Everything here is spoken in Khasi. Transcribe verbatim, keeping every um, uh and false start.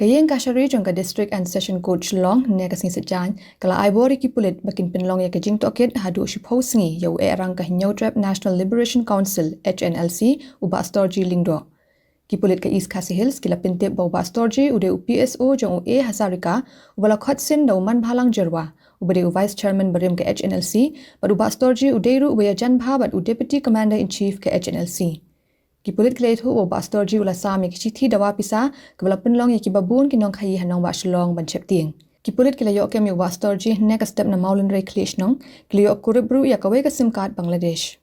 Ka ïing kashari jong ka District and Session Court Shillong, ne ka sngi Saitjaiñ, ka la ai bor ïa ki pulit ba kin pynlong ïa ka jingtohkit haduh shiphew sngi ïa u eh rang ka Hynñiewtrep National Liberation Council, H N L C, u Bah Storgie Lyngdoh. Ki pulit ka East Khasi Hills ki la pyntip ba u Bah Storgie u dei u P S O jong u A Hazarika, uba la khot sin da u Manbhalang Jyrwa, uba dei u Vice Chairman barim ka H N L C, bad u Bah Storgie u dei ruh uba ïajan bha bad u Deputy Commander in Chief ka H N L C. Ki pulit ki la ïathuh ba u Bah Storgie u la sam ïa ki shithi dawa pisa, kaba la pynlong ïa kiba bun ki nongkhaïi ha nongbah Shillong ban sheptieng. Ki pulit ki la ïoh kem ïa u Bah Storgie hynne ka step na Mawlynrei Khlieh Shnong, ki la ïoh kurup ruh ïa kawei ka sim card Bangladesh.